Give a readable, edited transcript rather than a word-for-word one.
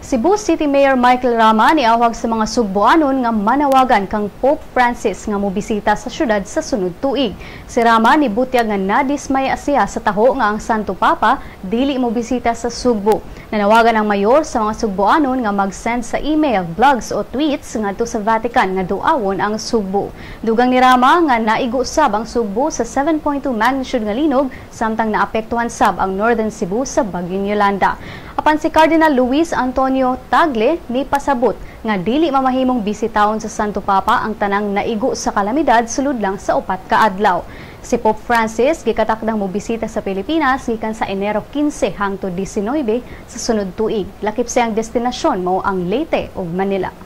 Cebu City Mayor Michael Rama niawhag sa mga Sugboanon nga manawagan kang Pope Francis nga mobisita sa syudad sa sunod tuig. Si Rama nibutyag nga nadismaya siya sa taho nga ang Santo Papa dili mobisita sa Sugbo. Nanawagan ang mayor sa mga Sugboanon nga mag-send sa email, blogs o tweets ngadto sa Vatican nga duawon ang Sugbo. Dugang ni Rama nga naigo sab ang Sugbo sa 7.2 magnitude nga linog samtang naapektuhan sab ang Northern Cebu sa Bagyong Yolanda. Apan si Cardinal Luis Antonio Tagle ni pasabot nga dili mamahimong bisitahon sa Santo Papa ang tanang naigo sa kalamidad sulod lang sa 4 ka adlaw. Si Pope Francis gikatakdang mobisita sa Pilipinas gikan sa Enero 15 hangtod 19 sa sunod tuig. Lakip siyang destinasyon mao ang Leyte ug Manila.